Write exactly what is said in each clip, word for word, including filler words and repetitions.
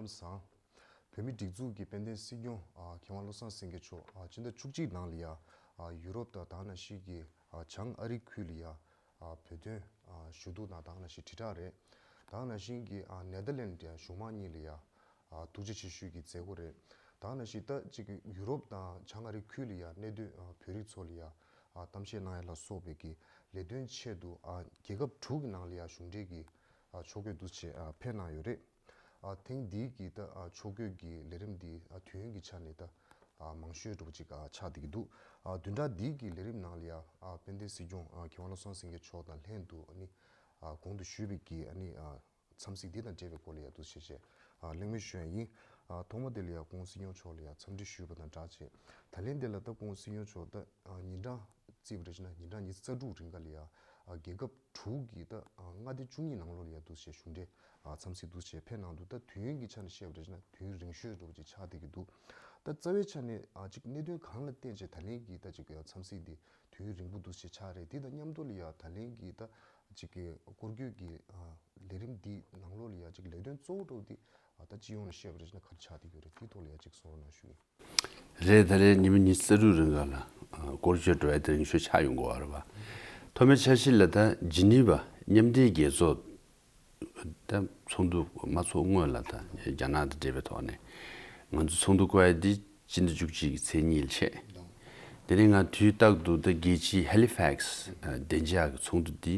བཟང་། བོད་མིའི་སྒྲིག་འཛུགས་ཀྱི་དཔལ་ལྡན་སྲིད་སྐྱོང་ཨ་མཁས་དབང་བློ་བཟང་སེང་གེ་མཆོག་ཨ་སྤྱི་ཟླ་བཅུ་གཅིག་ནང་ལ་ཡ་ཨ་ཡུ་རོབ་དང་དེ་ནང་བཞིན་གྱི་ཨ་བྱང་ཨ་རི་ཁུལ་ལ་ཡ་ཨ་བོད་དོན་ཨ་ཞུ་གཏུག་དང་དེ་ནང་བཞིན་དྲིལ་བསྒྲགས་རེད། དེ་ནང་བཞིན་གྱི་ཨ་ནེ་དར་ལེན་གཞུང་མང་གཉིས་ལ་ཡ་ཨ་ཐུགས་རྗེ་ཆེ་ཞུ་གི་མཛད་སྒོ་རེད། དེ་ནང་བཞིན་ད་ཅིག་ཡུ་རོབ་དང་བྱང་ཨ་རི་ཁུལ་ལ་ཡ་གནས་སྡོད་ཨ་བོད་རིགས་ཚོ་ལ་ཡ་ཨ་གཏམ་བཤད་གནང་ཡ་ལ་སོགས་པའི་གི་ལས་དོན་ཆེད་དུ་ཨ་རྒྱལ་ཁབ་དྲུག་གི་ནང་ལ་ཡ་གཞུང་འབྲེལ་གྱི་ཨ་ཕྱོགས་བསྐྱོད་འདུག་སེ་བྱས་ཨ་ཕེབས་གནང་ཡོད་རེད། ཨ་ཐེངས་འདིའི་གི་ད་ཨ་ཕྱོགས་བསྐྱོད་ཀྱི་ལས་རིམ་འདི་ཨ་དུས་ཡུན་གྱི་ཆ་ནས་ད་ཨ་མང་ཤོས་འདྲ་པོ་ཅིག་ཨ་ཆགས་བསྡད་ཀྱི་འདུག་ཨ་བདུན་ཕྲག་འདིའི་གི་ལས་རིམ་ནང་ལ་ཡ་ཨ་དཔལ་ལྡན་སྲིད་སྐྱོང་ཨ་མཁས་དབང་བློ་བཟང་སེང་གེ་མཆོག་དང་ལྷན་དུ་ཨ་ནི་ཨ་གོང་དུ་ཞུས་པའི་གི་ཨ་ནི་ཨ་འཚམས་གཟིགས་འདི་དང་འབྲེལ་བའི་སྐོར་ལ་ཡ་འདུག་སེ་བྱས་བྱས་ཨ་གླེང་མོལ་ཞུ་ཡ་ཡིན། ཨ་ཐོག་མ་དེ་ལ་ཡ་སྐུ་ངོ་སྲིད་སྐྱོང་མཆོག་ལ་ཡ་འཚམས་འདྲི་ཞུས་པ་དང་སྦྲགས་བྱས། ད་ལན་དེ་ལ་ད་སྐུ་ངོ་སྲིད་སྐྱོང་མཆོག་ད་ཨ་ཉིན་གྲངས་བརྩིས་པ་རེད་ཅེ་ན་ཉིན་གྲངས་ཉི་ཤུ་རྩ་དྲུག་རིང་ག་ལ་ཡ་ཨ་རྒྱལ་ཁབ་དྲུག་གི་ད་ཨ་མངའ་སྡེ་བཅུ་གཉིས་ནང་ལོགས་ལ་ཡ་འདུག་སེ་གཞུང་འབྲེལ་ཨ་འཚམས་གཟིགས་འདུག་སེ་ཕེབས་གནང་འདུག་ད་དུས་ཡུན་གྱི་ཆ་ནས་བཤད་པ་རེད་ཅེ་ན་དུས་ཡུན་རིང་ཤོས་འདྲ་པོ་ཅིག་ཆགས་བསྡད་ཀྱི་འདུག་ད་རྩ་བའི་ཆ་ནས་ཨ་ཅིག་གནད་དོན་གང་ལ་བརྟེན་བྱས་ད་ལན་གྱི་ད་ཅིག་འཚམས་གཟིགས་འདི་དུས་ཡུན་རིང་པོ་འདུག་སེ་ཆགས་རེད། དེ་དང་མཉམ་དུ་ལ་ཡ་ད་ལན་གྱི་ད་ཅིག་གི་སྐོར་སྐྱོད་ཀྱི་ཨ་ལས་རིམ་འདི་ནང་ལོགས་ལ་ཡ་ཅིག་ལས་དོན་གཙོ་བོ་འདྲ་པོ་འདི་ཨ་ད་སྤྱི་ཡོངས་ནས་བཤད་པ་རེད་ཅེ་ན་ག་རེ་ཆགས་བསྡད་ཀྱི་ཡོད་རེད། དེའི་ཐོག་ལ་ཡ་ཅིག་གསུང་རོགས་གནང་ཞུ་ཡིན། རེད། ད་རེས་ཉི་མ་ཉི་ཤུ་རྩ་དྲུག་རིང་ག་ལ་ཨ་སྐོར་སྐྱོད་འགྲོ་ཡ་དེ་རིང་ཤོས་ཆགས་ཡོང་གི་ཡོད་རེད་པ། ཐོག་མའི་འཆར་གཞི་ལ་ད་ཇི་ནི་ཝ་མཉམ་འབྲེལ་རྒྱལ་ཚོགས་ད་ཚོགས་འདུ་མ་ཚོགས་སྔོན་ལ་ད་རྒྱ་ནག་དང་འབྲེལ་བའི་ཐོག་ནས་ང་ཚོ་ཚོགས་འདུ་བསྐོང་ཡ་འདི་སྤྱི་ཟླ་བཅུ་གཅིག་གི་ཚེས་གཉིས་ལ་ཆད། དེ་ནས་ང་དུས་རྟག་ཏུ་ད་རྒྱལ་སྤྱིའི་ཧེ་ལི་ཕེག་སི་ཨ་བདེ་འཇགས་ཀྱི་ཚོགས་འདུ་འདི་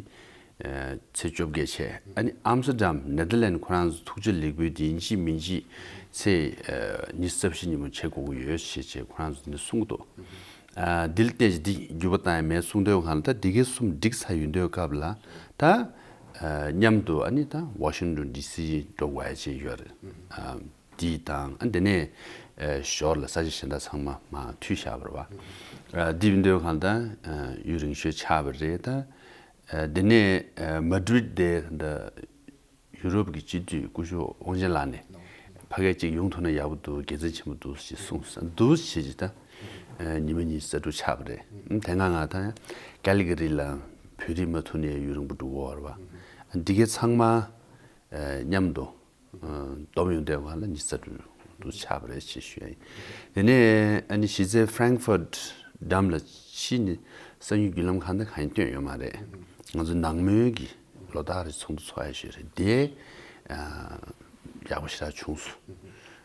ཨ་ཚེས་བཅོ་བརྒྱད་ཆད། ཨ་ནི་ཨམ་སི་ཏར་ཌམ་ནེ་དར་ལེན་ཁོ་རང་ཚོ་ཐུགས་རྗེ་ལེགས་འབུལ་འདི་ཡིན་གཅིག་མིན་གཅིག་ཚེས་ཨ་ཉི་ཤུ་རྩ་བཞི་ཉིན་མོ་བྱེད་དགོས་ཀྱི་ཡོད་ཞེས་བྱས་ཁོ་རང་ཚོ་འདི་གསུང་གི་འདུག་ཨ་འདི་ལ་བལྟས་ཀྱི་འདི་འགྱུར་བ་བཏང་ཡ་མེད་གསུང་དོན་གང་ལ་ད་འདི་གའི་གསུམ་འགྲིག་ཚར་ཡོང་དུས་སྐབས་ལ་ད་ཨ་མཉམ་དུ་ཨ་ནི་ད་ཝ་ཤིང་ཏོན་ཌི་སི་འགྲོ་དགོས་ཡ་ཅིག་ཡོད་རེད། ཨ་འདི་དང་ཨ་འདི་ནས་ཨ་ཞོར་ལ་ས་ཆ་གཞན་དག་ཚང་མ་མར་མཐུད་བཞག་པ་རེད་པ། ཨ་འདི་ཡིན་དུས་གང་ལ་ད་ཨ་ཡུན་རིང་ཤོས་ཆགས་པ་རེད། ད་ཨ་འདི་ནས་ཨ་མ་ཌི་རིད་དེ་ད་ཡུ་རོབ་ཀྱི་སྤྱི་འཐུས་སྐུ་ཞབས་དབང་ཆེན་ལགས་ནས་ཕ་གིར་ཅིག་ཡོང་ཐུབ་ན་ཡག་པོ་འདུག་དགེ་མཚན་ཆེན་པོ་འདུག་ཅེས་གསུངས་སོང་། འདུག་ཅེས་ཅིག་ད་ཨ་ཉི་མ་ཉི་ཤུ་རྩ་དྲུག་ཆགས་པ་རེད། ཨ་དེ་སྔ་ང་ད་ཀལ་ག་རི་ལ་བོད་རིགས་མ་ཐུག་ནས་ཡུན་རིང་པོ་འགྲོ་གི་ཡོད་རེད་པ། ཨ་འདི་གའི་ཚང་མ་ཨ་མཉམ་དུ་ཨ་བསྡོམས་ཡོང་དུས་སྒང་ལ་ཉི་ཤུ་རྩ་དྲུག་འདུག་ཆགས་པ་རེད་ཅེས་ཞུ་ཡ་ཡིན། དེ་ནས་ཨ་ནི་གཞི་རྩའི་ཧྥ་རེང་ཧྥུར་ཊི་འགྲམ་ལ་ཕྱིན་ནས་གསང་ཉུལ་བརྒྱུད་ལམ་ཁག་འདི་གང་ཡང་བཏོན་ཡོད་མ་རེད། ང་ཚོ་ནང་མོལ་གྱི་ལོ་ལྟར་རེ་ཚོགས་འདུ་ཚོགས་ཡ་ཞིག་རེད་དེ། ཨ་ཡག་པོ་ཞེ་དྲག་བྱུང་སོང་།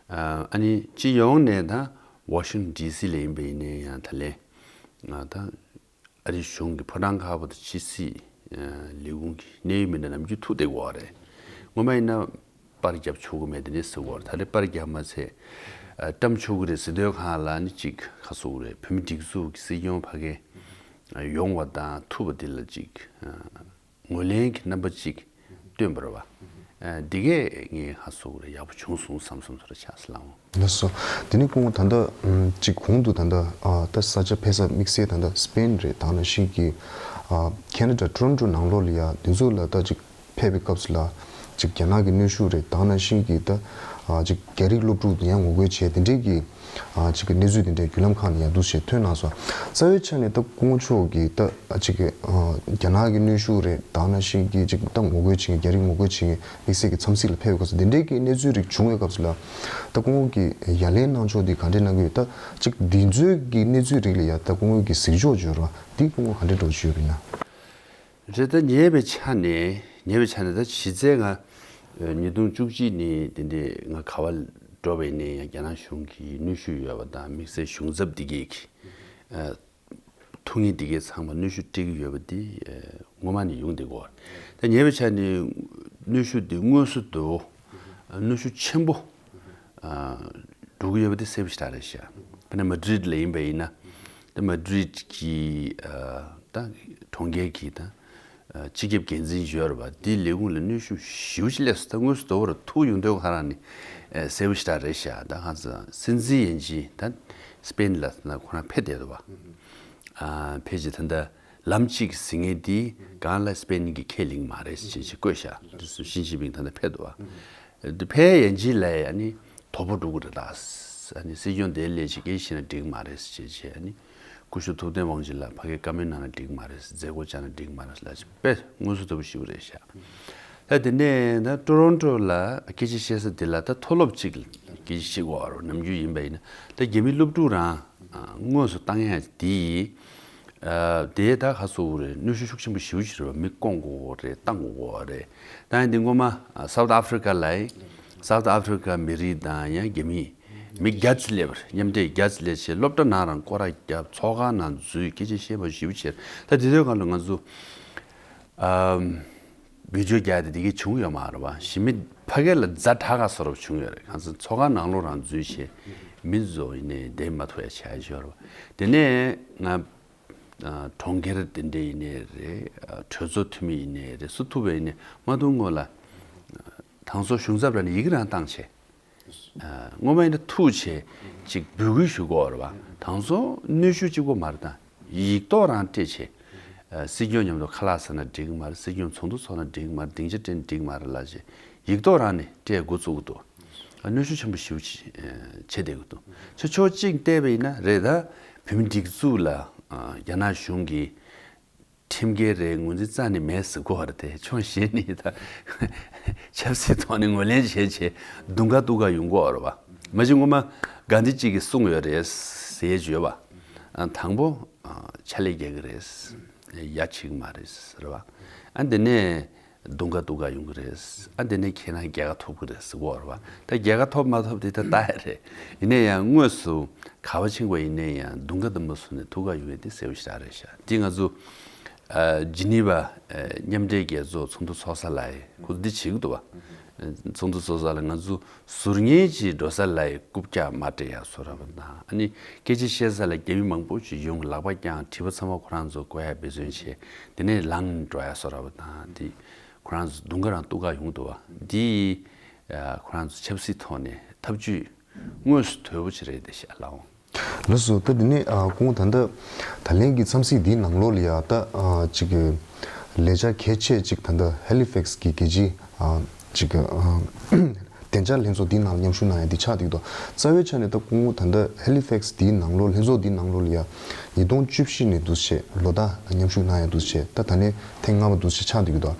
ཨ་ཨ་ནི་སྤྱི་ཡོངས་ནས་ད་ཝ་ཤིང་ཊོན་ཌི་སི་ལ་ཡིན་པ་ཡིན་ནའི་ཡང་ད་ལན་ང་ད་ཨ་རིའི་གཞུང་གི་ཕོ་བྲང་དཀར་པོ་དང་ཕྱི་སྲིད་ཨ་ལས་ཁུངས་ཀྱི་གནད་ཡོད་མི་སྣ་ནམ་རྒྱུན་ཐུག་བསྡད་ཀྱི་ཡོད་རེད། སྔོན་མ་ཡིན་ན་པར་རྒྱབ་ཆོག་གི་མེད་དེ་ནས་ཟེར་གྱི་ཡོད་རེད། ད་རེས་པར་རྒྱབ་མ་ཚད་ཨ་བཀྲམ་ཆོག་གི་རེད་ཟེར་དུས་སྒང་ལ་ནི་ཅིག་ག་རེ་ཟེར་དགོས་རེད། བོད་མི་སྒྲིག་འཛུགས་ཀྱི་སྲིད་སྐྱོང་ཕ་གིར་ཨ་ཡོང་བ་དང་ཐུག་པ་འདི་ལ་ཅིག་ཨ་ངོས་ལེན་གྱི་རྣམ་པ་ཅིག་སྟོན་པ་རེད་པ། ཨ་འདི་གས་ངས་ག་རེ་ཟེར་དགོས་རེད། ཡག་པོ་བྱུང་སོང་བསམ་བསམ་ཚོར་ཆགས་སོང་། ལགས་སོ། དེ་ནས་སྐུ་ངོ་ད་ལྟ་ཨམ་ཅིག་གོང་དུ་ད་ལྟ་ཨ་ད་ས་ཆ་ཕེབས་ས་དམིགས་བསལ་ད་ལྟ་སི་པེན་རེད། དེ་ནང་བཞིན་གྱི་ཨ་ཁེ་ན་ཌ་ཊོ་རོན་ཊོ་ནང་ལོགས་ལ་ཡ་དེ་ཚོ་ལ་ད་ཅིག་ཕེབས་པའི་སྐབས་སུ་ལ་ཅིག་རྒྱ་ནག་གི་གནོན་ཤུགས་རེད། དེ་ནང་བཞིན་གྱི་ད་ཨ་ཅིག་རྒྱ་རིགས་སློབ་ཕྲུག་ཡང་ངོ་རྒོལ་བྱས་དེ་འདྲའི་གི་ཨ་ཅིག་གི་གནས་ཚུལ་དེ་འདྲའི་བརྒྱུད་ལམ་ཁག་ནས་ཡང་འདུག་སེ་ཐོན་གནང་སོང་། རྩ་བའི་ཆ་ནས་ད་སྐུ་ངོ་མཆོག་གིས་ད་ཨ་ཅིག་གི་ཨ་རྒྱ་ནག་གི་གནོན་ཤུགས་རེད། དེ་ནང་བཞིན་གྱི་ཅིག་ད་ངོ་རྒོལ་བྱེད་མཁན་རྒྱ་རིགས་ངོ་རྒོལ་བྱེད་མཁན་དམིགས་བསལ་གྱི་འཚམས་གཟིགས་ལ་ཕེབས་པའི་སྐབས་སུ་དེ་འདྲའི་གི་གནས་ཚུལ་རིགས་བྱུང་བའི་སྐབས་སུ་ལ་ད་སྐུ་ངོ་གིས་ཡ་ལན་གནང་ཕྱོགས་འདི་ག་འདྲས་གནང་གི་ཡོད། ད་ཅིག་འདི་ཚོའི་གི་གནས་ཚུལ་རིགས་ལ་ཡ་ད་སྐུ་ངོ་གི་གཟིགས་ཕྱོགས་བརྗོད་རོགས། འདི་སྐུ་ངོ་ག་འདྲས་འདྲ་པོ་ཞིག་ཡོད་པ་ཡིན་ན། རེད། ད་ཉེ་བའི་ཆ་ནས་ཉེ་བའི་ཆ་ནས་ད་གཞི་རྩའི་ང་ཉིས་སྟོང་བཅུ་གཅིག་ནས་དེ་འདྲས་ང་ག་པར་འགྲོ་བ་ཡིན་ནའི་ཡང་རྒྱ་ནག་གཞུང་གི་གནོན་ཤུགས་ཡོད་པ་དང་དམིགས་བསལ་གཞུང་ཚབ་འདི་གས་ཀྱི་ཨ་ཐུག་མཁན་འདི་གས་ཚང་མ་གནོན་ཤུགས་སྤྲད་ཀྱི་ཡོད་པ་འདི་ཨ་སྔོན་མ་ནས་ཡོང་བསྡད་ཀྱི་ཡོད་རེད། ད་ཉེ་བའི་ཆ་ནས་གནོན་ཤུགས་འདི་མངོན་སུམ་དུ་གནོན་ཤུགས་ཆེན་པོ་ཨ་འགྲོ་གི་ཡོད་པ་དེ་གསལ་པོ་ཞེ་དྲག་རེད་ཤག་དཔེར་ན་མ་ཌི་རིད་ལ་ཡིན་པ་ཡིན་ན། ད་མ་ཌི་རིད་ཀྱི་ཨ་ད་གྲོང་ཁྱེར་གྱི་ད་ཨ་སྤྱི་ཁྱབ་འགན་འཛིན་ཡོད་རེད་པ། དེའི་ལས་ཁུངས་ལ་གནོན་ཤུགས་ཞེ་པོ་ཅིག་སླེབས་སོང་། ད་དངོས་སུ་དོ་བར་ཐུག་ཡོང་དུས་ཁ་རང་ནས་ཨ་གསལ་པོ་ཞེ་དྲག་རེད་ཤག་ད་ཧང་སང་སྲིད་འཛིན་ཡན་ཆད་ད་སི་པེན་ལ་ད་ཁོ་རང་ཕེབས་བསྡད་འདུག་པ། ཨ་ཕེབས་རྗེས་ད་ད་ལམ་གཅིག་ཟེར་མཁན་དེ་སྒང་ལ་སི་པེན་གྱི་ཁས་ལེན་མ་རེད་ཅེས་ཅིག་བཀོད་ཤག་དེ་ཚོ་ཞི་ཅིན་ཕིང་ད་ལྟ་ཕེབས་འདུག་པ། དེ་ཕེབས་ཡན་ཆད་ལ་ཨ་ནི་དོ་ཕོག་འགྲོ་གི་རེད་ད། ཨ་ནི་སྲིད་སྐྱོང་དེ་སླེབས་ཅིག་སྐད་ཆ་བཤད་ན་འགྲིག་མ་རེད་ཅེས་བྱས། ཨ་ནི་སྐུ་ཞབས་ཐུབ་བསྟན་དབང་ཆེན་ལགས་ཕ་གིར་བཀའ་མོལ་གནང་ན་འགྲིག་མ་རེད། མཛད་སྒོ་བཅར་ན་འགྲིག་མ་རེད་ལབ་ཅིག་དཔེ་དངོས་སུ་དོ་ཕོག་ཞེ་པོ་རེད་ཤག་ད་དེ་ནས་ད་ཊོ་རོན་ཊོ་ལ་སྐད་ཆ་བཤད་ས་དེ་ལ་ད་མཐོ་སློབ་ཅིག་ལ་སྐད་ཆ་བཤད་དགོས་པ་རེད། ནམ་རྒྱུན་ཡིན་པ་ཡིན་ན་ད་རྒྱ་མིའི་སློབ་ཕྲུག་རང་དངོས་སུ་བཏང་ཡ་དེ་ཡིས། དེ་ད་ག་སོ་རེད། གནོན་ཤུགས་ཤུགས་ཆེན་པོ་ཞེ་པོ་ཅིག་རེད་བ། མི་བསྐོང་དགོས་རེད། བཏང་དགོས་རེད། ད་ཡང་འདི་སྔོན་མ་སའུ་ཐི་ཨ་ཕི་རི་ཀ་ལ་ཡིན། སའུ་ཐི་ཨ་ཕི་རི་ཀ་མི་རིགས་དང་ཡང་རྒྱ་མི་མི་བརྒྱ་ཙམ་སླེབས་པ་རེད། མཉམ་འབྲེལ་བརྒྱ་ཙམ་སླེབས་བྱས་སློབ་གྲྭ་ནང་རང་སྐོར་ར་བརྒྱབ། ཚོགས་ཁང་ནང་འཛུལ། སྐད་ཆ་བཤད་པ་ཞེ་པོ་བྱས། ད་དེ་དུས་སྒང་ལ་ང་ཚོ་ཨམ། བི་ཌིའོ་རྒྱག་དེ་དེ་གས་བྱུང་ཡོད་མ་རེད་བ། གཞི་མི་ཕ་གི་ལ་ཛ་དྲག་ག་སོ་རབ་བྱུང་ཡོད་རེད། གང་ཟེར་ཚོགས་ཁང་ནང་ལོགས་རང་འཛུལ་བྱས་མི་ཚོ་ཡིན་ནའི་བསྡད་མ་ཐུབ་ཡ་བྱས་ཡོད་རེད་བ། དེ་ནས་ང་ཨ་གྲོང་ཁྱེར་དེ་འདྲ་ཡིན་ནའི་རེད། ཨ་གྲོས་ཚོགས་འཐུས་མི་ཡིན་ནའི་རེད། སུ་ཐུག་པ་ཡིན་ནའི་མ་ཐུག་སྔོན་ལ་ཨ་དང་སོ་གཞུང་ཚབ་ར་ནས་ཡི་གེ་རང་བཏང་བྱས། ཨ་སྔོན་མ་ཡིན་ན་ཐུག་བྱས་ཅིག་འབོད་སྐུལ་ཞུ་དགོས་རེད་བ། དང་སོ་གནོན་ཤུགས་གཅིག་པོ་མ་རེད། ད་ཡིག་ཐོག་རང་སྤྲད་བྱས། ཨ་སྲིད་སྐྱོང་མཉམ་དུ་ཁ་ལག་ཟ་ན་འགྲིག་གི་མ་རེད། སྲིད་སྐྱོང་ཚོགས་འདུ་ཚོགས་ན་འགྲིག་གི་མ་རེད། སྡིངས་ཆ་སྤྲད་ན་འགྲིག་གི་མ་རེད་ལབ་བྱས་ཡིག་ཐོག་རང་ནས་སྤྲད་འགོ་བཙུགས་ཀྱི་འདུག་ཨ་གནོན་ཤུགས་ཆེན་པོ་ཞེ་པོ་ཅིག་ཨ་བྱེད་བསྡད་ཀྱི་འདུག་ཕྱོགས་གཅིག་བལྟས་པ་ཡིན་ན་རེད། ད་བོད་མི་སྒྲིག་འཛུགས་ལ་ཨ་རྒྱ་ནག་གཞུང་གིས་ཁྲིམས་འགལ་རེད། ངོས་འཛིན་རྩ་ནས་མེད་ཟེར་གོ་བ་རེད་དེ། ཕྱོགས་གཞན་ནས་ད་ཆབ་སྲིད་ཐོག་ནས་ངོས་ལེན་བྱས་བྱས་རྡུང་ཁ་གཏུག་ཁ་ཡོང་གོ་བ་རེད་བ། མ་གཞི་སྔོན་མ་གྷན་དྷི་ཇི་གིས་གསུངས་ཡོད་རེད་ཟེར་བརྗོད་བ། ཨ་དང་པོ་ཨ་ཕྱག་ལས་རྒྱག་གི་རེད། ཡ་བྱེད་ཀྱི་མ་རེད་ཟེར་བ། ཨ་འདི་ནས་རྡུང་ཁ་གཏུག་ཁ་ཡོང་གི་རེད། ཨ་འདི་ནས་ཁྱེད་རང་རྒྱལ་ཁ་ཐོབ་ཀྱི་རེད་ཟེར་གོ་བ་རེད་བ། ད་རྒྱལ་ཁ་ཐོབ་མ་ཐོབ་དེ་ད་ལྟ་ཡ་རེད། ཡིན་ན་ཡང་དངོས་སུ་ག་པར་ཕྱིན་པ་ཡིན་ན་ཡང་རྡུང་ཁ་དུ་མ་བཟུང་ནས་ཐུག་ག་ཡོང་ཡ་དེ་གསལ་པོ་ཞེ་དྲག་རེད་ཤག་འདི་ང་ཚོ་ཨ་ཇི་ནི་ཝ་ཨ་མཉམ་འབྲེལ་རྒྱལ་ཚོགས་ཚོགས་འདུ་ཚོགས་ས་ལ་ཡི་ཁོ་འདི་བྱེད་ཀྱི་འདུག་བ། ཚོགས་འདུ་ཚོགས་ས་ལ་ང་ཚོ་ཟུར་ཉན་གྱིས་འགྲོ་ས་ལ་ཡི་རྐུབ་བཀྱག་མ་སྤྲད་ཡ་བཟོ་འདྲ་བ་དང་། ཨ་ནི་སྐད་ཆ་བཤད་ས་ལ་རྒྱ་མི་མང་པོ་ཞིག་ཡོང་། ལག་པ་བརྐྱངས། དྲི་བ་ཚང་མ་ཁོ་རང་ཚོ་བཀོད་ཡ་འབད་བརྩོན་བྱས། དེ་ནས་ལངས་འགྲོ་ཡ་བཟོ་འདྲ་བ་དང་། དེ་ཁོ་རང་ཚོ་རྡུང་ཁ་རང་གཏུག་ག་ཡོང་འདུག་བ། འདི་ཨ་ཁོ་རང་ཚོ་ཆབ་སྲིད་ཐོག་ནས་ཐབས་ཇུས་དངོས་སུ་དོད་པོ་ཅིག་རེད་དེ་ཤག་ལགས་འོང་། ལགས་སོ། ད་འདི་ནས་ཨ་སྐུ་ངོ་ད་ལྟ་ད་ལན་གྱི་འཚམས་གཟིགས་འདིའི་ནང་ལོགས་ལ་ཡ་ད་ཨ་ཅིག་གི་ལས་འཆར་གལ་ཆེ་ཅིག་ད་ལྟ་ཧེ་ལི་ཕེག་སི་གི་རྒྱལ་སྤྱིའི་ཨ་ཅིག་གི་ཨ་བདེ་འཇགས་ལྷན་ཚོགས་འདིའི་ནང་ལ་མཉམ་ཞུགས་གནང་ཡ་འདི་ཆགས་བསྡད་ཀྱི་འདུག་རྩ་བའི་ཆ་ནས་ད་སྐུ་ངོ་ད་ལྟ་ཧེ་ལི་ཕེག་སི་འདིའི་ནང་ལོགས་ལྷན་ཚོགས་འདིའི་ནང་ལོགས་ལ་ཡ་ཉིས་སྟོང་བཅུ་བཞི་ནས་འདུག་བྱས་ལོ་ལྟར་མཉམ་ཞུགས་གནང་ཡ་འདུག་བྱས་ད་ད་ལན་ཐེངས་ལྔ་པ་འདུག་བྱས་ཆགས་བསྡད་ཀྱི་འདུག་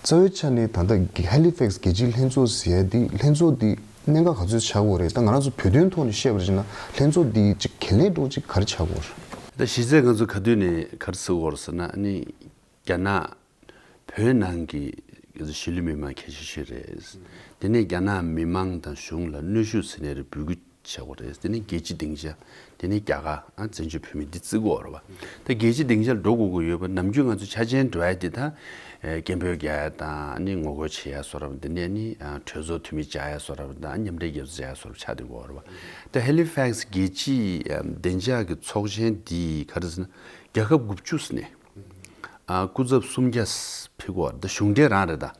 རྩ་བའི་ཆ་ནས་ད་ལྟ་ཧེ་ལི་ཕེག་སི་རྒྱལ་སྤྱིའི་ལྷན་ཚོགས་ཟེར་ཡ་འདི་ལྷན་ཚོགས་འདི་གནད་འགག་ག་ཚོད་ཆགས་ཀྱི་ཡོད་རེད། ད་ང་རང་ཚོ་བོད་དོན་ཐོག་ནས་བཤད་པར་བྱས་ན་ལྷན་ཚོགས་འདི་ཅིག་གལ་གནད་འདྲ་བོ་ཅིག་ག་རེ་ཆགས་ཀྱི་ཡོད་རེད། ད་གཞི་རྩའི་ང་ཚོ་ག་དུས་ནས་ག་རེ་ཟེར་གྱི་ཡོད་རེད་ཟེར་ན། ཨ་ནི་རྒྱ་ནག་བོད་ནང་གི་གཞིས་ལུས་མི་མང་གལ་ཆེ་ཤོས་རེད། དེ་ནས་རྒྱ་ནག་མི་མང་དང་གཞུང་ལ་གནོན་ཤུགས་ཟེར་ནའི་རེད། འབོད་སྐུལ་བྱེད་དགོས་རེད། དེ་ནས་རྒྱལ་སྤྱིའི་སྡིངས་ཆ། དེ་ནས་རྒྱ་གར། ཨ་བཙན་བྱོལ་བོད་མི་འདི་བརྩི་དགོས་རེད་བ། ད་རྒྱལ་སྤྱིའི་སྡིངས་ཆར་འགྲོ་དགོས་ཀྱི་ཡོད་པ། ནམ་རྒྱུན་ང་ཚོ་འཆར་ཅན་འགྲོ་ཡ་འདི་ད་ཨེ་སྐད་འབོད་རྒྱག་ཡ་དང་། ཨ་ནི་ངོ་རྒོལ་བྱེད་ཡ་བཟོ་འདྲ་བ། འདི་ནས་ནི་ཨ་གྲོས་ཚོགས་འཐུས་མི་བཅར་ཡ་བཟོ་འདྲ་བ་དང་། མཉམ་འབྲེལ་རྒྱལ་ཚོགས་བཅར་ཡ་བཟོ་འདྲ་ཆགས་བསྡད་ཀྱི་ཡོད་རེད་བ། ད་ཧེ་ལི་ཕེག་སི་རྒྱལ་སྤྱིའི་ཨ་བདེ་འཇགས་ཀྱི་ཚོགས་ཆེན་འདི་ག་རེ་ཟེར་ན་རྒྱལ་ཁབ་དགུ་བཅུ་ཟེར་ནས། ཨ་སྐུ་ཚབ་སུམ་བརྒྱ་ཕེབས་ཀྱི་ཡོད་རེད། ད་གཞུང་འབྲེལ་རང་རེད་ད།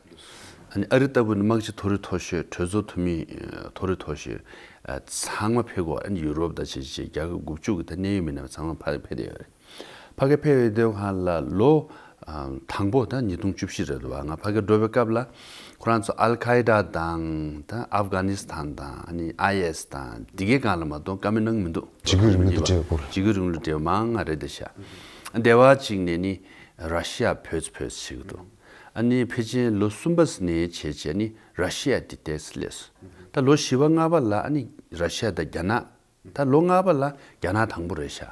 ཨ་ནི་ཨ་རི་ལྟ་བུ་ནི་དམག་སྤྱི་མཐོ་རིམ་མཐོ་ཤོས། གྲོས་ཚོགས་འཐུས་མི་ཨ་མཐོ་རིམ་མཐོ་ཤོས། ཨ་ཚང་མ་ཕེབས་ཀྱི་ཡོད་རེད། ཨ་ནི་ཡུ་རོབ་དང་བྱས་བྱས་རྒྱལ་ཁབ་དགུ་བཅུ་གི་ད་གནད་ཡོད་མི་སྣ་ཚང་མ་ཕ་གི་ཕེབས་བསྡད་ཡོད་རེད། ཕ་གི་ཕེབས་ཡོད་དུས་སྒང་ལ་ལོ་ཨ་དང་པོ་ད་ཉིས་སྟོང་བཅུ་བཞི་རེད་འདུག་བ། ང་ཕ་གི་འགྲོ་བའི་སྐབས་ལ་ཁོ་རང་ཚོ་ཨལ་ཁའི་ཌ་དང་། ད་ཨབ་གྷ་ནི་སི་ཐན་དང་། ཨ་ནི་ཨའི་ཨེ་ཨེས་དང་། འདི་གའི་སྒང་ལ་མ་གཏོགས་བཀའ་མོལ་གནང་གི་མི་འདུག་འཇིགས་སྐུལ་རིང་ལུགས་དེ་འདྲ་བོ། འཇིགས་སྐུལ་རིང་ལུགས་དེ་མང་ང་རེད་དེ་ཤག་འདི་བ་གཅིག་ནས་ནི་ར་ཤི་ཡ་བོད་བོད་བྱེད་ཀྱི་འདུག་ཨ་ནི་ཕལ་ཆེར་ལོ་གསུམ་པ་ནས་བྱས་བྱས་ནི་ར་ཤི་ཡ་འདི་ཏོག་ཙམ་སླེབས་སོང་། ད་ལོ་བཞི་པ་ལྔ་པ་ལ་ཨ་ནི་ར་ཤི་ཡ་དང་རྒྱ་ནག་ད་ལོ་ལྔ་པ་ལ་རྒྱ་ནག་དང་པོ་རེད་ཤག་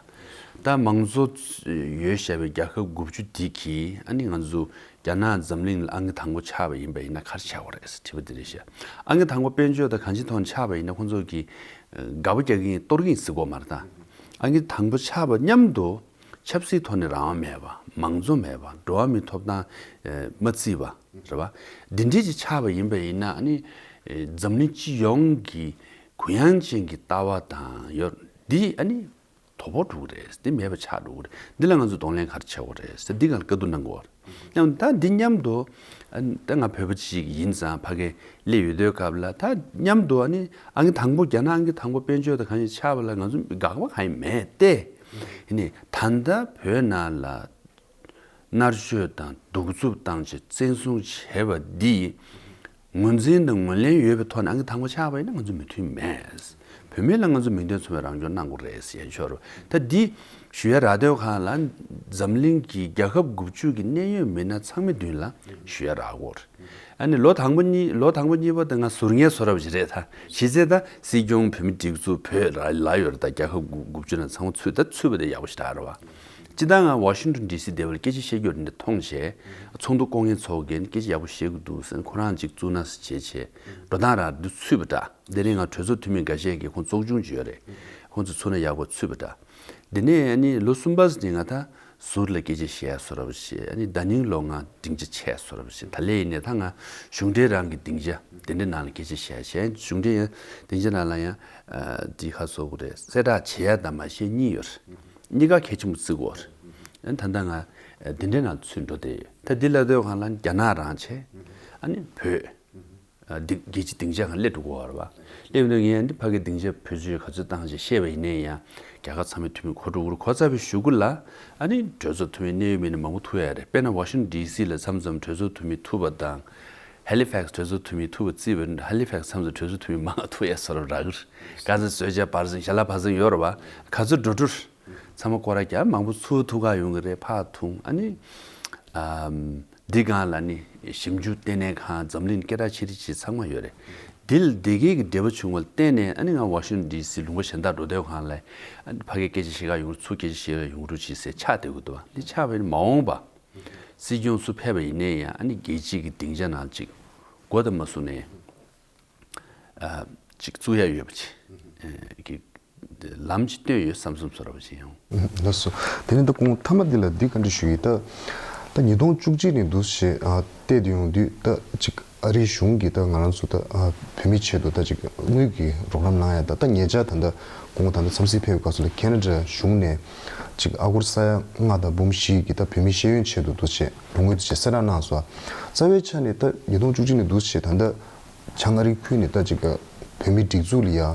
ད་མང་གཙོ་ཡོད་བཞག་པའི་རྒྱལ་ཁབ་དགུ་བཅུ་འདི་གིས་ཨ་ནི་ང་ཚོ་རྒྱ་ནག་འཛམ་གླིང་ལ་ཨང་ཀི་དང་པོ་ཆགས་པ་ཡིན་པ་ཡིན་ན་ག་རེ་ཆགས་པ་རེད་ཟེར་དྲིས་པ་འདི་རེད་ཤག་ཨང་ཀི་དང་པོ་དཔལ་འབྱོར་དང་གང་ཅིའི་ཐོག་ནས་ཆགས་པ་ཡིན་ན་ཁོང་ཚོ་གིས་དགའ་པོ་རྒྱག་གི་ཡིན། གཏོར་གི་ཡིན་ཟེར་གོ་མ་རེད་ད། ཨང་ཀི་དང་པོ་ཆགས་པ་མཉམ་དུ་ཆབ་སྲིད་ཐོག་ནས་རང་དབང་མེད་པ། མང་གཙོ་མེད་པ། འགྲོ་བ་མིའི་ཐོབ་ཐང་མ་བརྩིས་པ་རེད་བ། འདི་འདྲས་ཅིག་ཆགས་པ་ཡིན་པ་ཡིན་ན་ཨ་ནི་འཛམ་གླིང་སྤྱི་ཡོངས་ཀྱི་གུ་ཡངས་ཅན་གྱི་ལྟ་བ་དང་ཡོད། འདི་ཨ་ནི་དོ་ཕོག་འགྲོ་གི་རེད། འདི་མེད་པ་ཆགས་འགྲོ་གི་རེད། འདི་ལ་ང་ཚོ་གདོང་ལེན་ག་རེ་བྱེད་དགོས་རེད་ཟེར་འདི་སྒང་ལ་བཀའ་བསྡུར་གནང་དགོས་པ་རེད། ཡང་ད་འདི་མཉམ་དུ་ཨ་ནི་ད་ང་བོད་པ་ཅིག་ཡིན་ཙང་ཕ་གིར་སླེབས་ཡོད་དུས་སྐབས་ལ་ད་མཉམ་དུ་ཨ་ནི་ཨང་ཀི་དང་པོ་རྒྱ་ནག་ཨང་ཀི་དང་པོ་དཔལ་འབྱོར་དང་གང་ཞིག་ཆགས་པ་ལ་ང་ཚོ་དགག་པ་གང་ཡང་མེད་དེ། ཡིན་ནའི་ད་ལྟ་བོད་ནང་ལ་མནར་གཅོད་དང་གདུག་རྩུབ་བཏང་བྱས་བཙན་བཟུང་བྱས་པ་འདི་ ངོས་འཛིན་དང་ངོས་ལེན་ཡོད་པའི་ཐོག་ནས་ཨང་ཀི་དང་པོ་ཆགས་པ་ཡིན་ན་ང་ཚོ་མོས་མཐུན་མེད། བོད་མི་ལ་ང་ཚོ་མིང་དོན་མཚུངས་པའི་རང་སྐྱོང་གནང་དགོས་རེད་ཟེར་ཡ་ཆོག་རེད། ད་འདི་ཞུ་ཡ་རག་དུས་གང་ལ་འཛམ་གླིང་གི་རྒྱལ་ཁབ་དགུ་བཅུ་གི་གནད་ཡོད་མི་སྣ་ཚང་མའི་མདུན་ལ་ཞུ་ཡ་རག་གོ་རེད། ཨ་ནི་ལོ་དང་པོ་གཉིས་ལོ་དང་པོ་གཉིས་པ་དེ་ང་ཟུར་ངལ་བཟོ་འདྲ་པོ་ཞིག་རེད། ད་གཞི་རྩའི་ད་སྲིད་སྐྱོང་བོད་མིའི་སྒྲིག་འཛུགས་བོད་ལ་ལ་ཡོད་རེད། ད་རྒྱལ་ཁབ་དགུ་དགུ་བཅུ་ནང་ཚང་མ་ཚུད་ད་ཚུད་པ་དེ་ཡག་པོ་ཞེ་དྲག་རེད་བ། སྤྱིར་བཏང་ང་ཝ་ཤིང་ཊོན་ཌི་སི་དེ་བ་ལ་སྐད་ཆ་བཤད་རྒྱུ་འདི་མཐོང་བྱས། ཚོགས་འདུ་སྐོང་མཁན་ཚོ་གིས་སྐད་ཆ་ཡག་པོ་བཤད་གི་འདུག་ཟེར་ཁོ་རང་ཅིག་བཙུགས་ན་ཟེར་བྱས་བྱས་འགྲོ་སྟངས་རང་འདི་ཚུད་པ་འདྲ། དེ་རིང་ང་གྲོས་ཚོགས་འཐུས་མི་འགའ་ཤས་ཀྱིས་ཁོང་ཚོགས་ཆུང་ཅིག་ཡོད་རེད། ཁོང་ཚོ་ཚུགས་ན་ཡག་པོ་ཚུད་པ་འདྲ། དེ་ནས་ཨ་ནི་ལོ་གསུམ་པ་ཟེར་ནས་ང་ད་ཟུར་ལ་སྐད་ཆ་བཤད་ཡ་བཟོ་འདྲ་པོ་བྱས། ཨ་ནི་ཟླ་ཉིན་ལོ་ང་སྡིངས་ཆ་ཆད་བཟོ་འདྲ་པོ་བྱས། ད་ལས་ཡིན་ནས་ད་ང་གཞུང་འབྲེལ་རང་གི་སྡིངས་ཆ་དེ་འདྲའི་ནང་ལ་སྐད་ཆ་བཤད་བྱས། གཞུང་འབྲེལ་ཡང་སྡིངས་ཆ་ནང་ལ་ཡང་ཨ་འདི་ཁ་གསོ་དགོས་རེད། གསལ་བསྒྲགས་བྱེད་ཡ་དང་མ་བཤད་གཉིས་ཡོད་རེད། གཉིས་ཀ་གལ་ཆེན་པོ་བརྩི་དགོས་རེད། ཨ་ནི་ད་ལྟ་ང་འདི་འདྲའི་ནང་ཚུད་འགྲོ་བསྡད་ཡོད། ད་འདི་ལ་ལྟོས་གང་ལ་རྒྱ་ནག་རང་བྱས། ཨ་ནི་བོད། ཨ་འདི་རྒྱལ་སྤྱིའི་སྡིངས་ཆ་སྒང་སླེབས་འགྲོ་གི་ཡོད་རེད་བ། སླེབས་འདུག་ངས་འདི་ཕ་གི་སྡིངས་ཆ་བེད་སྤྱོད་ག་ཚོད་བཏང་བྱས་བཤད་པ་ཡིན་ནའི་ཡང་རྒྱ་གར་ཚང་མའི་འཐུས་མི་གོ་འགྲོ་གི་རེད། གོ་ཚར་བའི་གཞུག་གུ་ལ་ཨ་ནི་གྲོས་ཚོགས་འཐུས་མི་གནད་ཡོད་མི་ནི་མང་པོ་ཐུག་ཡ་རེད། དཔེར་ན་ཝ་ཤིང་ཊོན་ཌི་སི་ལ་མཚམས་མཚམས་གྲོས་ཚོགས་འཐུས་མི་ཐུག་པ་དང་། ཧེ་ལི་ཕེག་སི་གྲོས་ཚོགས་འཐུས་མི་ཐུག་པ་བརྩིས་པ་ཡིན་ན་ཧེ་ལི་ཕེག་སི་མཚམས་མཚམས་གྲོས་ཚོགས་འཐུས་མི་མང་ང་ཐུག་ཡ་བཟོ་འདྲ་རག་གི་རེད། ག་ཚོད་བཟོས་བྱས་བར་ཟིང་ཞལ་ལག་བར་ཟིང་ཡོད་རེད་བ། ག་ཚོད་འགྲོ་འགྲོ་རེད། ཚང་མ་སྐོར་ར་རྒྱག་མང་པོ་ཚུར་ཐུག་ག་ཡོང་གི་རེད། ཕར་ཐུག་ཨ་ནི་ཨམ་འདི་སྒང་ལ་ནི་ཞིབ་འཇུག་ལྟེ་གནས་ཁང་འཛམ་གླིང་སྐད་གྲགས་ཆེ་རིགས་ཆེ་ཚང་མ་ཡོད་རེད། འདི་ལ་འདི་གའི་གི་འབྲེལ་བ་བྱུང་བ་ལ་བརྟེན་ནས་ཨ་ནི་ང་ཝ་ཤིང་ཊོན་ཌི་སི་ལུང་པ་གཞན་དག་འགྲོ་དུས་གང་ལ་ཨ་ནི་ཕ་གིར་སྐད་ཆ་བཤད་ག་ཡོང་རུ་ཚུར་སྐད་ཆ་བཤད་ག་ཡོང་རུ་ཆེ་ཟེར་ཆགས་བསྡད་ཀྱི་འདུག་འདི་ཆགས་པ་ཡིན་ན་མ་འོངས་པ་སྲིད་སྐྱོང་སུ་ཕེབས་པ་ཡིན་ནའི་ཡང་ཨ་ནི་རྒྱལ་སྤྱིའི་གི་སྡིངས་ཆ་ནང་ཅིག་མགོ་དང་མ་བཟུང་ནས། ཨ་ཅིག་བཙུགས་ཡ་ཡོད་པ་ཅིག་ཨ་གི་ལམ་ཅིག་སྟོན་ཡོད་བསམ་བསམ་བཟོ་འདྲ་པོ་ཅིག་ཡང་། ལགས་སོ། དེ་ནས་ད་གོང་མཐའ་མ་འདི་ལ་འདི་ག་འདྲ་ཞུ་ཡི་ད། ད་ཉིས་སྟོང་བཅུ་གཅིག་ནས་འདུག་བྱས་ཨ་བལྟས་དུ་ཡོང་དུས་ད་ཅིག་ཨ་རིའི་གཞུང་གིས་ད་ང་རང་ཚོ་ད་ཨ་བོད་མི་ཆེད་དུ་ད་ཅིག་དངུལ་གྱི་རོགས་རམ་གནང་ཡ་ད་ད་ཉེ་ཆར་ད་ད་གོང་ད་ད་འཚམས་གཟིགས་ཕེབས་པའི་སྐབས་སུ་ལ་ཁེ་ན་ཌ་གཞུང་ནས་ཅིག་ཨ་སྒོར་ས་ཡ་ལྔ་དང་འབུམ་བཞི་གི་ད་བོད་མི་ཤེས་ཡོན་ཆེད་དུ་འདུག་བྱས་རོགས་དངུལ་དུ་བྱས་གསལ་བསྒྲགས་གནང་སོང་། རྩ་བའི་ཆ་ནས་ད་ཉིས་སྟོང་བཅུ་གཅིག་ནས་འདུག་བྱས་ད་ད། བྱང་ཨ་རི་ཁུལ་ནས་ད་ཅིག་བོད་མིའི་སྒྲིག་འཛུགས་ལ་ཡ་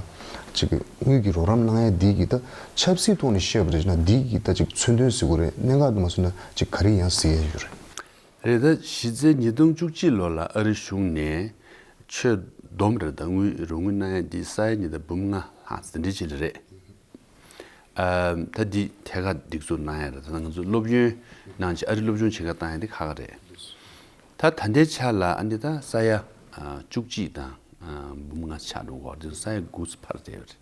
ཅིག་དངུལ་གྱི་རོགས་རམ་གནང་ཡ་འདི་གི་ད་ཆབ་སྲིད་ཐོག་ནས་བཤད་པ་རེད་ན་འདི་གི་ད་ཅིག་མཚོན་དོན་ཟེར་དགོས་རེད། གནད་འགག་དུ་མ་སོང་ན་ཅིག་ག་རེ་ཡང་ཟེར་ཡ་ཡོད་རེད། རེད། ད་གཞི་རྩའི་ཉིས་སྟོང་བཅུ་གཅིག་ལོ་ལ་ཨ་རི་གཞུང་ནས་ཆོས་བསྡོམས་རེད། ད་དངུལ་རོགས་དངུལ་གནང་ཡ་འདི་ས་ཡ་གཉིས་དང་འབུམ་ལྔ་ལྷག་ཙམ་འདྲ་ཅིག་ལ་རེད། ཨ་ད་འདི་ཐད་ཀར་སྒྲིག་འཛུགས་གནང་ཡ་རེད། ད་ང་ཚོ་སློབ་ཡོན་གནང་ཆེད་ཨ་རི་སློབ་སྦྱོང་བྱེད་གར་བཏང་ཡ་འདི་ཁག་ཁག་རེད། ད་ད་ལྟའི་ཆ་ལ་ཨ་འདི་ད་ས་ཡ་ཨ་བཅུ་གཅིག་དང་ཨ་འབུམ་ལྔ་ཆགས་འགྲོ་གི་རེད། ས་ཡ་དགུ་ཙམ་འཕར་བསྡད་ཡོད་རེད།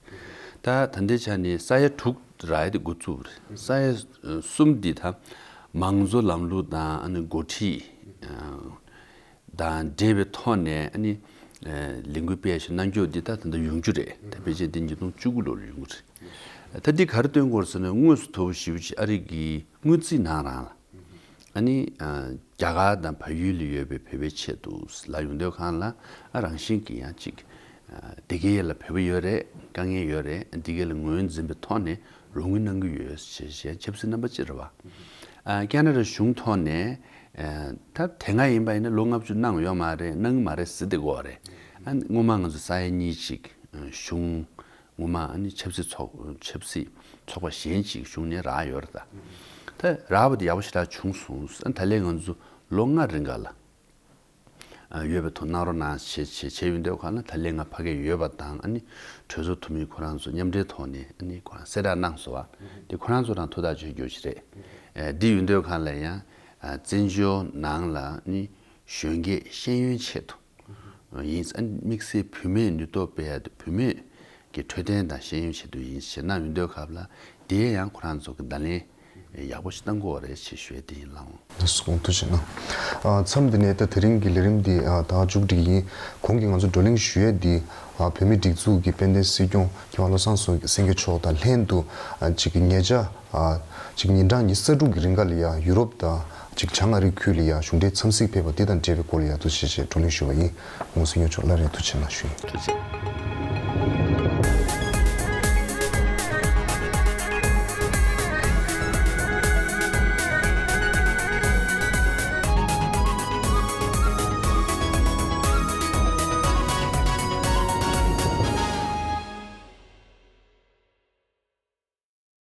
ད་ད་ལྟའི་ཆ་ནས་ས་ཡ་དྲུག་རག་ཡ་དེ་འགོ་བཙུགས་པ་རེད། ས་ཡ་གསུམ་འདི་ད་མང་གཙོ་ལམ་ལུགས་དང་ཨ་ནི་འགོ་ཁྲིད་ཨ་དང་འབྲེལ་བའི་ཐོག་ནས་ཨ་ནི་ཨ་ལས་འགུལ་སྤེལ་ཞིག་གནང་རྒྱུ་འདི་ད་ད་ལྟ་ཡོང་རྒྱུ་རེད། ད་ཕལ་ཆེར་འདི་ཉིས་སྟོང་བཅུ་དགུ་ལོར་ཡོང་གི་རེད། ད་འདི་ག་རེ་སྟོན་དགོས་རེད་ཟེར་ན་དངོས་སུ་དོ་པོ་ཞེ་པོ་ཅིག་ཨ་རི་གི་དངུལ་རྩིས་ནང་རང་ལ་ཨ་ནི་ཨ་རྒྱ་གར་དང་བལ་ཡུལ་ལ་ཡོད་པའི་བོད་པའི་ཆེད་དུ་ལ་ཡོང་དུས་གང་ལ་ཨ་རང་བཞིན་གྱི་ཡང་ཅིག་ཨ་དེ་གའི་ལ་བོད་པ་ཡོད་རེད། དཀའ་ངལ་ཡོད་རེད། དེ་གའི་ལ་ངོས་འཛིན་པའི་ཐོག་ནས་རོགས་དངུལ་གནང་གི་ཡོད་ཞེས་ཞེས་ཆབ་སྲིད་རྣམ་པ་གཅིག་རེད་བ། ཨ་ཁེ་ན་ཌ་གཞུང་ཐོག་ནས་ཨ་ད་དེ་སྔ་ཡིན་པ་ཡིན་ན་ལོ་ལྔ་བཅུ་གནང་ཡོད་མ་རེད། གནང་གི་མ་རེད་ཟེར་བསྡད་ཀྱི་ཡོད་རེད། ཨ་ངོ་མ་ང་ཚོ་ས་ཡ་གཉིས་ཅིག་གཞུང་ངོ་མ་ཨ་ནི་ཆབ་སྲིད་ཚོགས་ཆབ་སྲིད་ཚོགས་པ་གཞན་ཅིག་གཞུང་ནས་རག་ཡོད་རེད། ད་ད་རག་པ་དེ་ཡག་པོ་ཞེ་དྲག་བྱུང་སོང་། ཨ་ད་ལན་ང་ཚོ་ལོ་ལྔ་རིང་ག་ལ་ཨ་ཡོད་པའི་ཐོག་གནང་རོགས་གནང་བྱས་བྱས་བྱས་ཡོང་དུས་ག་ལ་ད་ལན་ང་ཕ་གིར་ཡོད་པ་དང་ཨ་ནི་གྲོས་ཚོགས་འཐུས་མི་ཁོ་རང་ཚོ་མཉམ་འབྲེལ་ཐོག་ནས་ཨ་ནི་ཁོ་རང་གསལ་བསྒྲགས་གནང་སོང་བ། དེ་ཁོ་རང་ཚོ་རང་ཐུགས་ཐག་གཅོད་རྒྱུ་ཞིག་རེད། ཨ་འདི་ཡོང་དུས་ག་ལ་ཡང་ཨ་བཙན་བྱོལ་ནང་ལ་ཨ་ནི་གཞོན་སྐྱེས་ཤེས་ཡོན་ཆེད་དུ། ཡིན། དམིགས་བསལ་བུད་མེད་ནུས་སྟོབས་སྤེལ་ཡ་དེ་བུད་མེད་ཀྱི་འཕྲོད་བསྟེན་དང་ཤེས་ཡོན་ཆེད་དུ་ཡིན་ཞེས་གནང་ཡོང་དུས་སྐབས་ལ་དེ་ཡང་ཁོ་རང་ཚོ་གི་བརྡ་ལན་ཡག་པོ་ཞིག་བཏང་དགོས་པ་རེད་ཞེས་ཞུ་ཡ་དེ་ཡིན་ལགས། ལགས་སོ། ཐུགས་རྗེ་གནང་། མཚམས་འདི་ནས་ད་དེ་རིང་གི་ལས་རིམ་འདི་ད་མཇུག་སྒྲིལ་ཡིན། གོང་གི་ང་ཚོ་བགྲོ་གླེང་ཞུ་ཡས་འདི་བོད་མིའི་སྒྲིག་འཛུགས་ཀྱི་དཔལ་ལྡན་སྲིད་སྐྱོང་མཁས་དབང་བློ་བཟང་སེང་གེ་མཆོག་དང་ལྷན་དུ་ཅིག་ཉེ་ཆར། ཨ་ཅིག་ཉིན་གྲངས་ཉི་ཤུ་རྩ་དྲུག་གི་རིང་ག་ལ་ཡ་ཡུ་རོབ་དང་ཅིག་བྱང་ཨ་རི་ཁུལ་ལ་ཡ་གཞུང་འབྲེལ་འཚམས་གཟིགས་ཕེབས་པ་དེ་དང་འབྲེལ་བའི་སྐོར་ལ་ཡ་ཐུགས་རྗེ་ཆེ་བགྲོ་གླེང་ཞུས་པ་ཡིན། ངོ་སེ་ཉོ་ཆོག་སླར་ཡང་ཐུགས་རྗེ་གནང་ཞུ་ཡིན། ཐུགས་རྗེ་ཆེ།